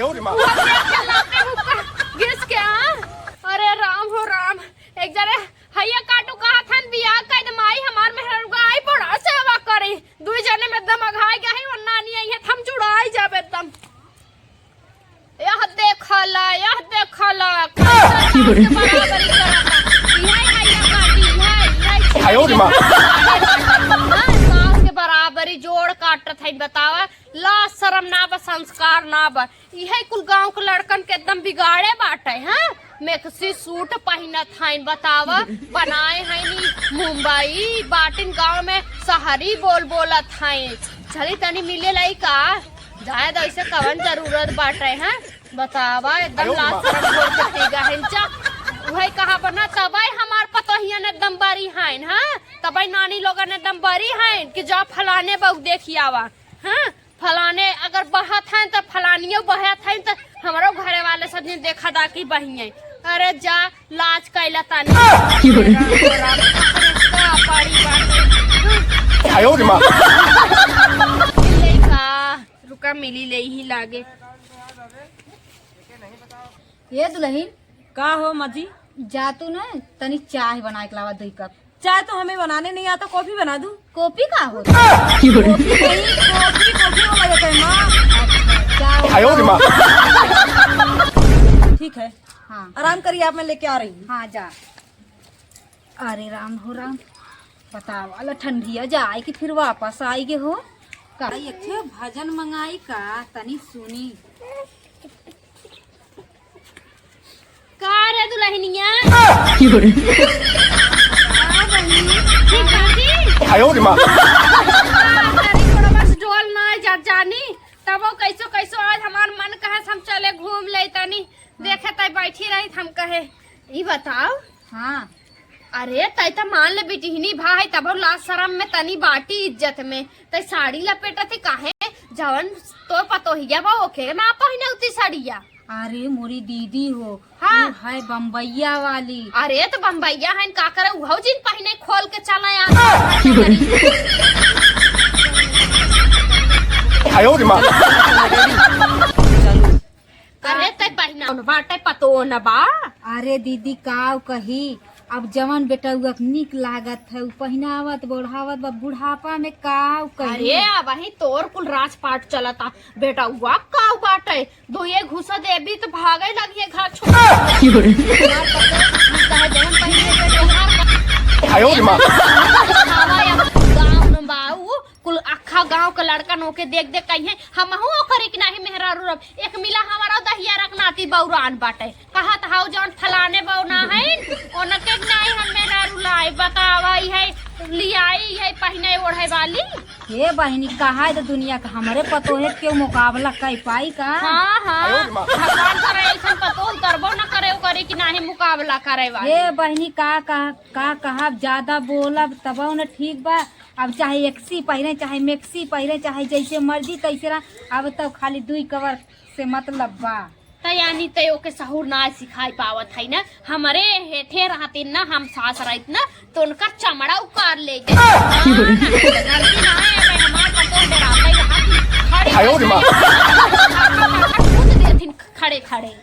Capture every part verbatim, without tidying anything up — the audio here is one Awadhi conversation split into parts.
वो देख के लाते मुक्का घिस के, हाँ? अरे राम हो राम, एक जने हइया काटू कहत हन, बियाह कइ दे माई, हमार मेहरारू का आई बड़ा सेवा करी। दुई जने में एकदम अघाई गई, और नानी आई है, हम जुड़ाई जाब एकदम। यह देखला, यह देखला, कैसे सास के बराबरी करता। इहे हइया काटी, इहे, इहे आयो रे माँ। हाँ, सास के बराबरी जोड़ काटत है, बतावा। लाज शरम ना बा, संस्कार ना बा। इहे कुल गाँव के लड़कन के एकदम बिगाड़े बाटे, हाँ? मैक्सी सूट पहिनत हइन, बतावा, बनाए हइन ई मुंबई, बाटिन गाँव में शहरी बोल बोलत हइन। चली तनी मिले लाई का? जाए दो, इसे कवन जरूरत बाटे, हैं? बतावा, एकदम लाज शरम घोर के पी गए हइन चा। उहे कहा बना, तबे हमार पतोहियन एकदम बरी हइन, हाँ? तबे नानी लोगन एकदम बरी हइन कि जा फलाने बहू देखि आवा, हाँ? फलाने अगर बहत हैं तो फलानियो बहत हैं तो हमरो घरे वाले सब जन देखा दा कि बहिए। अरे जा, लाज कैला तानी। राम, राम, राम, का बड़ी बात है। आयो रे माँ। लइका, रुका, मिली ले ही लागे। ये दुल्हन, का हो माँ जी? जा तू ना तनी चाय बनाए के लावा, दुई कप। चाय तो हमें बनाने नहीं आता, कॉफी बना दूं? कॉफी का होता? कॉफी नहीं, कॉफी, कॉफी हो गया था, माँ। अच्छा, चाय आयो रे माँ। ठीक है, हाँ। आराम करिए आप, मैं लेके आ रही हूँ। हाँ, जा। अरे राम हो राम, बतावा ला, ठंडिया जाए कि फिर वापस आई गे हो का? एक ठे भजन मंगाई का, तनी सुनी। का रे दुल्हनिया? का बहिनी? ठीक बाटी? आयो रे माँ। का करी, थोड़ा बस डोल ना जा जानी, तबो कैसो कैसो आज हमार मन कहे हम चले घूम ले तनी, देखे तई बैठी रही हम कहे, ई बताओ। हाँ। अरे, तै त मान ले बिटिहनी भा है, तबो लाज शरम में तनी बाटी इज्जत में। तै साड़ी लपेटत ही काहे? जवन तोर पतोहिया बा, ओके ना पहिने उती साड़िया। अरे, मोरी दीदी हो, हाँ। वो है बम्बैया वाली। अरे, तो बम्बैया है, का करे, उहौ जिन पहिने खोल के चला आ। आयो रे माँ। अरे, तै पहिना न बाटे, पतो न बा। अरे दीदी, काव कही, अब जवन बेटउआ के नीक लागत है, उ पहिनावत, ओढ़ावत बा, बुढ़ापा में काव कही। अरे, अबहीं तोर कुल राजपाट चलता, बेटउआ काव बाटे, दुइये घूसा देबी त भागे लगिहे घर छोड़। हमार पतो, चाहे जवन पहिने के तोहार आयो रे माँ। हवा या गाँव न बाऊ, कुल अक्खा गाँव के लड़कन ओके देख देख कहिए, "हमहू ओकरे के नाहीं मेहरारू रब।" एक मिला हमारा दहिया रख नाती बौरान बाटे। कहत हौ जौन फलाने बौ ना है, ओनके के नाहीं हम मेहरारू लाई। बतावा, ई है लियाई, ई है पहिने ओढ़े वाली। हे बहिनी, कहा है तो दुनिया का हमरे पतोहे के केहू मुकाबला कर पाई का? हाँ, हाँ। भगवान करे ऐसन पतोह उतरबो न करे, ओकरे के नाहीं मुकाबला करे वाली। हे बहिनी, का, का, का कहब, ज्यादा बोलब तबो न ठीक बा। अब चाहे एक्सी पहिरे, चाहे मैक्सी पहिरे, चाहे जैसे मर्जी तैसे रह, अब तो खाली दुई कवर से मतलब बा। त यानी तै ओके सहूर ना सिखाई पावत है ना। हमरे हेठे रहतिन ना, हम सास रहित ना, तो उनका चमड़ा उकार ले दे। हाँ, ना, गलती ना है, मैं हमार पतोह डराता ही रहा कि खड़े आयो रे माँ। कूद देथिन खड़े खड़े।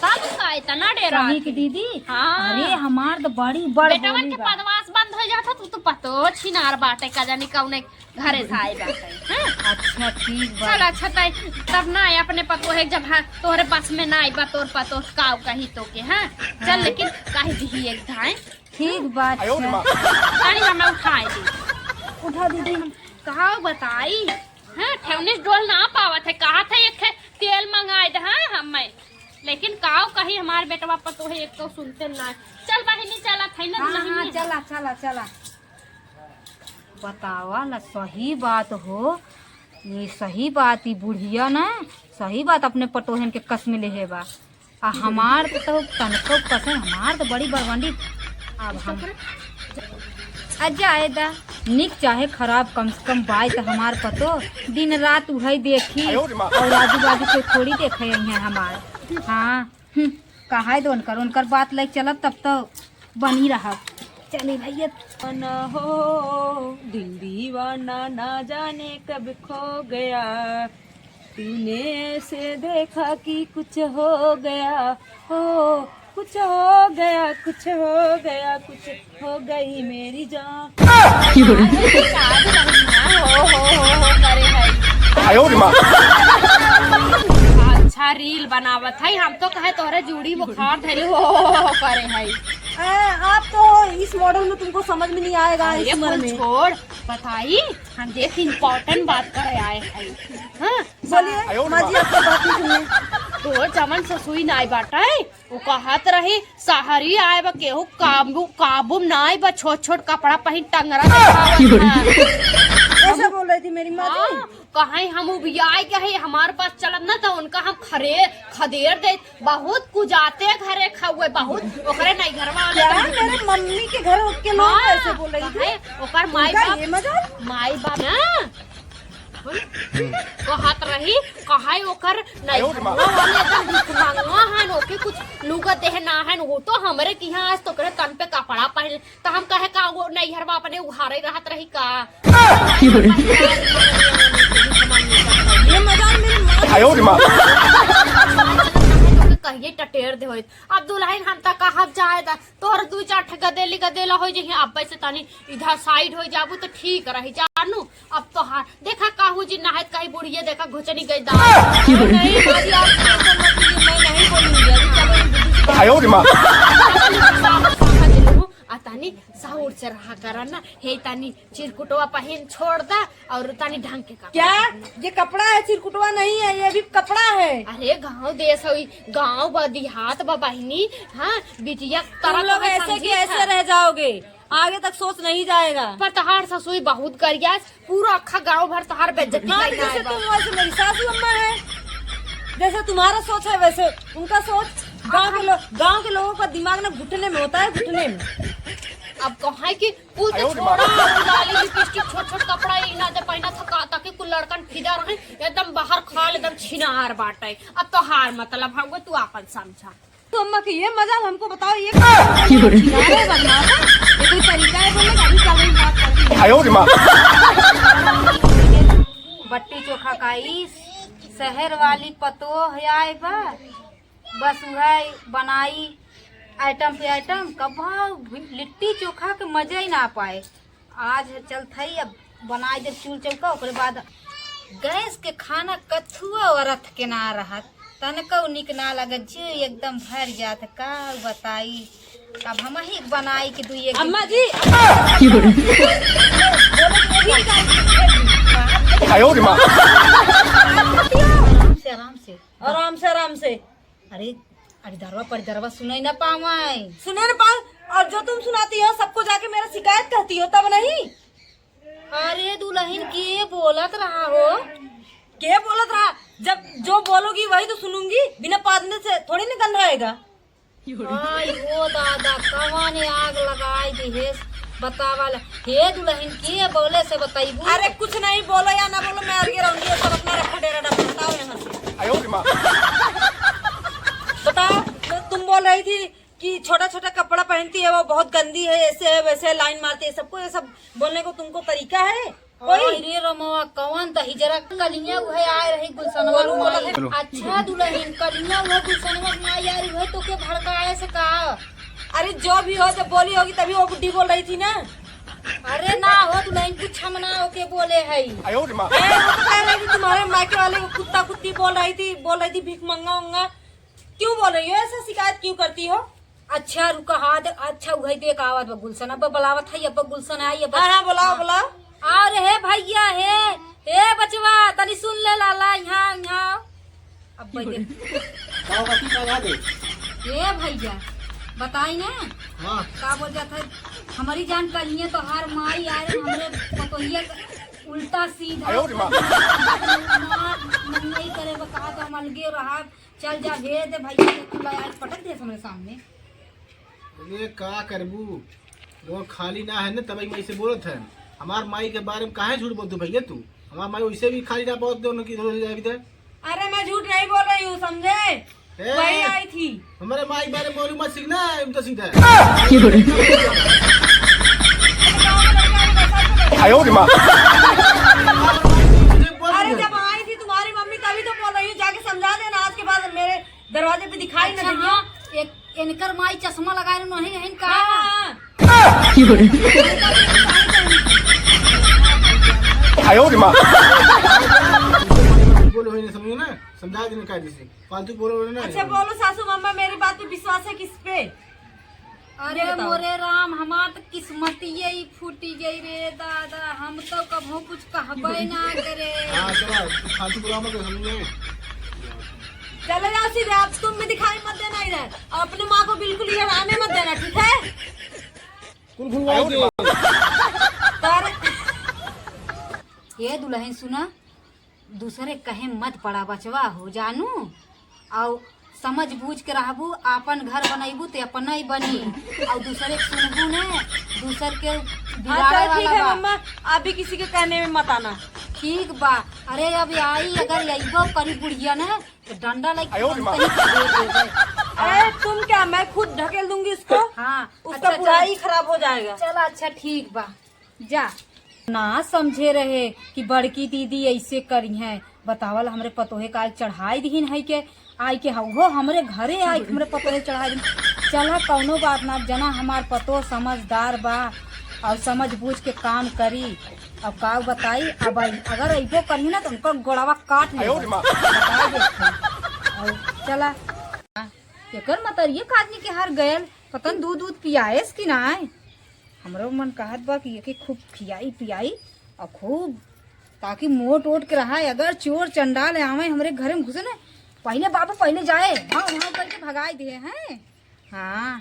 तब का इतना डेरा सही की थी? दीदी। हाँ। अरे, हमार तो बड़ी बड़ बेटवन होली के बा। पदवास बंद हो जाता, तू तो पतो छिनार बाटे, का जानी कौने घरे से आए बाटे, हाँ? अच्छा, ठीक बा। चल, अच्छा, तै तब ना अपने पतोहे जब, हाँ, तोहरे बस में ना आइबा, तोर पतोह काव कही तो के, हाँ? चल, हाँ। लेकिन कह दिही एक धाए। ठीक बा, अच्छा। तानी हमें उठाए दी। उठा दीदी, हम काव बताई, हाँ? ठेवनिस डोल ना पावत है, कहा था एक ठे तेल मंगाए दे, हाँ, हमें। लेकिन काव कही हमार बेटवा पतोहे एक तो सुनते ना। चल बहिनी, चला, थई ना हाँ, दुल्हनिया। हाँ, चला, चला, चला। बतावा ला, सही बात हो, ये सही बात, ई बुढ़िया ना, सही बात अपने पतोहन के कस में लेहे बा। आ हमार तो तनको कसन, हमार तो बड़ी बरवंडी। अब हम, आ जाए दा, निक चाहे खराब, कम से कम बाय तो हमार पतो दिन रात उहई देखी, आयो रे माँ। और आजू बाजू के थोड़ी देखे हैं हमार। हाँ, हम्म, कहाई दो उनकर, उनकर बात लेके चलब तब तो बनी रहब। चली भैया। ना हो, दिल दीवाना ना जाने कब खो गया। तूने ऐसे देखा कि कुछ हो गया, हो, कुछ हो गया, कुछ हो गया, कुछ हो गई मेरी जान। हो, हो, हो, हो करे है। अच्छा रील बनावत है, हम तो कहे तोहरे जूड़ी बुखार धरे हो, हो, हो, हो करे है। आ, आप तो इस मॉडल में तुमको समझ में नहीं आएगा अरे इस उम्र कुल में। छोड़, बताई, हम एक इम्पोर्टेंट बात करे आए हैं। हाँ, बोलिए, माँ जी, आपकी बात नहीं सुनने। तो जवन ससुई नाई बाटे, वो कहत रही, "सहरी आए बा, केहू काबू, काबू में नाई बा, छोट छोट कपड़ा पहिन टंगरा देखावत है।" ऐसा बोल रही थी मेरी माँ जी? हाँ, कहीं हम उबियाए गए, हमारे पास चलत ना तो उनका हम खरे, खदेड़ दे। बहुत कुजाते घरे खाउए, बहुत ओकरे नहीं घरवा वाले क्या? मेरे मम्मी के घर के लोग हाँ, ऐसे बोल रही थी? कहे, ओकर माई बाप, ये मजाल? माई बाप ना। बोल। कहत रही, कहाई ओकर नहीं घरवा वाले एकदम भिखमंगा हन, ओके कुछ लुगा देह ना हन, वो तो हमरे किहाँ आज तो ओकरे तन पे कपड़ा पहन, तो हम कहे का वो नैहर में अपने उघारे रहत रही का? ये मजाल मेरे माँ। आयो रे माँ। कहिए टटेर दे होइत। अब दुल्हन हम तक कहब चाहे दा, तोहर दू चार ठे गदेली गदेला हो जइहे, अब से तनी इधर साइड हो जाबू तो ठीक रही जानू। अब तोहार देखा काहू जी नहायत कहीं बुढ़िए देखा घुचनी गई दाल। नहीं, नहीं, मारी आप tension मत लीजिए, मैं नहीं बोलूंगी। अभी चलो, हम दीदी से आयो रे माँ। आ तनी साउर से रहा करा ना, हे तनी चिरकुटवा पहिन छोड़ दा और तनी ढंग के कपड़ा क्या? ये कपड़ा है, चिरकुटवा नहीं है, ये भी कपड़ा है। अरे गाँव देश है, गाँव बा, देहात बा बहिनी। हाँ, बिटिया तुम तरह लोग तरह ऐसे समझी के ऐसे था। रह जाओगे, आगे तक सोच नहीं जाएगा। पर तहार ससुई बहुत गरिया, पूरा अक्खा गाँव भर तहार बेइज्जती हाँ, करके जैसे आए बा। तुम वैसे मेरी सासू अम्मा है, जैसे तुम्हारा सोच है वैसे उनका सोच। गाँव के लो-, गाँव के लोगों का दिमाग ना घुटने में होता है, घुटने में। अब कहाँ है कि उ तो आयो रे छोड़ा, माँ। उ लाली लिपस्टिक, छोट छोट कपड़ा, ई ना जे पहिना था, का, ताकि कुल लड़कन फिदा रहे, एकदम बाहर खाल, एकदम छिनार बाटे। अब तोहार मतलब हउए, तू आपन समझा। तो अम्मा के ये मजाल हमको बताओ, ये छिनार है, बदमाश है, ये कोई तरीका है बोलने का? अभी चल रही बात करती है। आयो रे माँ। बट्टी चोखा का ई शहर वाली पतोह आए बा, बस उहै बनाई item पे item, कबहूँ भी लिट्टी चोखा के मजा ही ना पाए। आज चलत हई, अब बनाई देब चूल चौका, ओकरे बाद गैस के खाना कथुआ औरत के ना रहत, तनको निक ना लगत, जी एकदम भर जात, का बताई। अब हम ही बनाई के दुई एक अम्मा जी। आयो रे माँ। आराम से, आराम से। आराम से, आराम से। अरे, अरे दरवा परिदरवा सुनाई ना पावे। सुनाई ना पावे? और जो तुम सुनाती हो, सबको जाके मेरा शिकायत कहती हो, तब नहीं? अरे दुलहिन, के बोलत रहा हो? के बोलत रहा? जब जो बोलोगी वही तो सुनूंगी, बिना पादने से थोड़ी निकल रहेगा। आई हो दादा, कवन आग लगाई दिहेस, बतावा ले। हे दुलहिन, के बोले से बतैबू? अरे कुछ नहीं, बोलो या ना बोलो, मैं अलगे रहूंगी, ये सब अपना रखो डेरा डपरा, हटाओ यहाँ से। आयो रे माँ। बताओ, तो तुम बोल रही थी कि छोटा छोटा कपड़ा पहनती है, वो बहुत गंदी है, ऐसे है, वैसे है, लाइन मारती है, सबको ये सब बोलने को तुमको तरीका है कोई? अरे रमवा, कवन दहिजरा कलिया उहे आए रही गुलशनवा बोलो, माई। बोलो। अच्छा दुलहिन, कलिया उहे गुलशनवा माई आए रही, उहे तोके भड़काए से का? अरे जो भी हो, जब बोली होगी तभी वो बुढ़ी बोल रही थी ना। अरे ना हो दुलहिन, कुछ हम ना ओके बोले हई। आयो रे माँ। ए, वो तो कह रही थी तुम्हारे मायके वाले को कुत्ता कुत्ती बोल रही थी, बोल रही थी भीख मंगा उंगा। क्यों बोल रही हो ऐसा, शिकायत क्यों करती हो? अच्छा रुका, हाँ दे, अच्छा उहै देख आवत बा गुलशन, अब बुलावत है, अब गुलशन आई, अब हाँ, हाँ, बुलाओ, हाँ। बुलाओ। अरे हे भैया, हे, हे बचवा, तनी सुन ले लाला, यहाँ, यहाँ। अब भाई देख। का बात है, का बात है? हे भैया, बताई ना। हाँ। का बोल जात है, हमारी जान कलिए तोहार माई आए, हमरे पतोहिया के उल्टा सीधा आयो रे माँ। मार, नहीं करे बा, कहा तो हम अलगे रहा, चल जा, भेज दे भैया के, तू ला आज पटक दे हमरे सामने। अरे का करबू, वो खाली ना है ना, तबही मैं इसे बोलत है। हमार माई के बारे में काहे झूठ बोलत हो भैया तू? हमार माई वैसे भी खाली ना बहुत दोनों की रोज जाएगी दे। अरे मैं झूठ नहीं बोल रही हूँ, समझे? ए, वही आई थी। हमारे माई के बारे में बोलू मत सीखना, हम तो सीधा है। आयो रे माँ। अरे जब आई थी तुम्हारी मम्मी तभी तो दरवाजे पे दिखाई ना अच्छा, देंगे। हाँ, एक, इनकर माई चश्मा लगाए रहे, नहीं, नहीं का? हाँ। बोलो, इन्हें समझो ना, समझा देने का जैसे। फालतू बोलो ना। अच्छा, बोलो सासू अम्मा, मेरी बात पे विश्वास है किस पे? अरे ये बताओ। मोरे राम, हमार तो किस्मतिये ही फूटी गई रे दादा, हम तो कभो कुछ कहबे ना करे। हाँ, चलो, तू फालतू बुलावा मत, समझ में? चले जाओ सीधे, अब तुम भी दिखाई मत देना इधर, और अपने माँ को बिल्कुल इधर आने मत देना, ठीक है? कुल भुलवा दे। तारे ये दुलहिन सुना, दूसरे कहे मत पड़ा बचवा हो जानू, अउ समझ बूझ के रहबू, आपन घर बनैबू ते अपना ही बनी, अउ दूसरे के सुनबू ने, दूसर के हाँ, बिगाड़े चलो ठीक वाला है बा। मम्मा, आप भी किसी के कहने में मत आना। ठीक बा। अरे अब आई, अगर अइबो करी बुढ़िया ने, तो डंडा लेके आयो रे माँ। तुरंत ही दे देबे। अरे तुम क्या, मैं खुद ढकेल दूंगी उसको। हाँ, उसका अच्छा, पूरा चल। ही खराब हो जाएगा। चल अच्छा ठीक बा। जा। ना समझे रहे कि बड़की दीदी ऐसे करी हैं। बतावल हमरे पतोहे का आज चढ़ाई दिहिन है के, आई के हौ, हो हमरे घरे आई के हमरे पतोहे चढ़ाई दिहिन। चला कौनो बात ना, जना हमार पतोह समझदार बा और समझ बूझ के काम करी। अब का बताई, अब आई, अगर अइबो करी ना तो उनका गोड़वा काट ले। आयो रे माँ। बता देत हई। और चला, एकर मतरिये का आदमी के हर गयल, पता न दूध दूध पियाएस कि ना। हमरो मन कहत बा कि एके खूब खियाई पियाई और खूब, ताकि मोट ओट के रहा। अगर चोर चंडाल आवे हमरे घरे में घुसे ना, पहले बाबू पहले जाए, हाँ, वहाँ करके भगाई दे हैं। हाँ।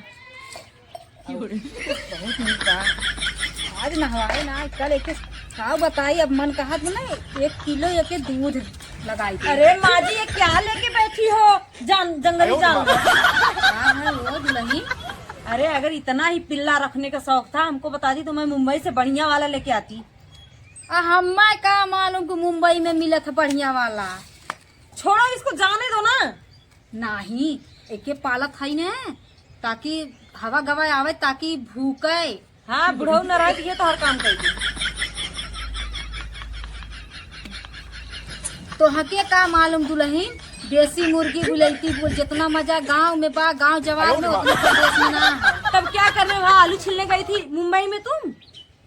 बहुत नीक बा। आज नहवाए ना, कल एके का बताई, अब मन कहत ना एक किलो एके दूध लगाई दे। अरे माँ जी, ये क्या लेके बैठी हो? जान, जंगली जानवर। हाँ, हाँ, वो दुलहिन। अरे, अगर इतना ही पिल्ला रखने का शौक था, हमको बता दी तो मैं मुंबई से बढ़िया वाला लेके आती। आ, हम्मा का मालूम कि मुंबई में मिलत है बढ़िया वाला। छोड़ो, इसको जाने दो ना। नाही, एके पालत है ने, ताकि हवा गवा आवे, ताकि भूके। हाँ, बुढ़ऊ न रहे तो ये तो हर काम कर दी। तो हके का मालूम दुलहिन, देसी मुर्गी बिलैती बोल, जितना मजा गांव में बा, गांव जवार में, उतना प्रदेश में ना है। तब क्या करने वहाँ आलू छीलने गई थी मुंबई में तुम?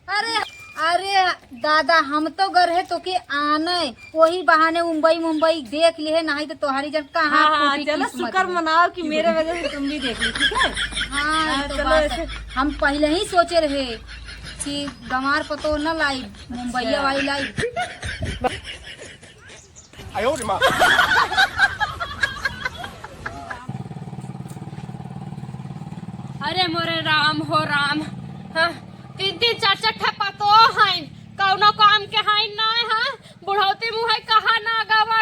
अरे, अरे दादा, हम तो गर है तो के आने, वही बहाने मुंबई, मुंबई देख लिए, नहीं तो तोहारी जन कहाँ हाँ, हाँ, फूटी चलो, किस्मत शुक्र में। मनाओ कि मेरे वजह से तुम भी देख ली, ठीक है? हाँ, हाँ, तो चलो बात ऐसे। है। हम पहले ही सोचे रहे कि गंवार पतोह न लाई, मुंबईया अच्छा। वाली लाई। आयो रे माँ। अरे मोरे राम हो राम, हाँ, तीन तीन चार चार ठा पतोह हईन, कौनो काम के हईन ना, हाँ, बुढ़ौती मुँह है, कहाँ ना गवा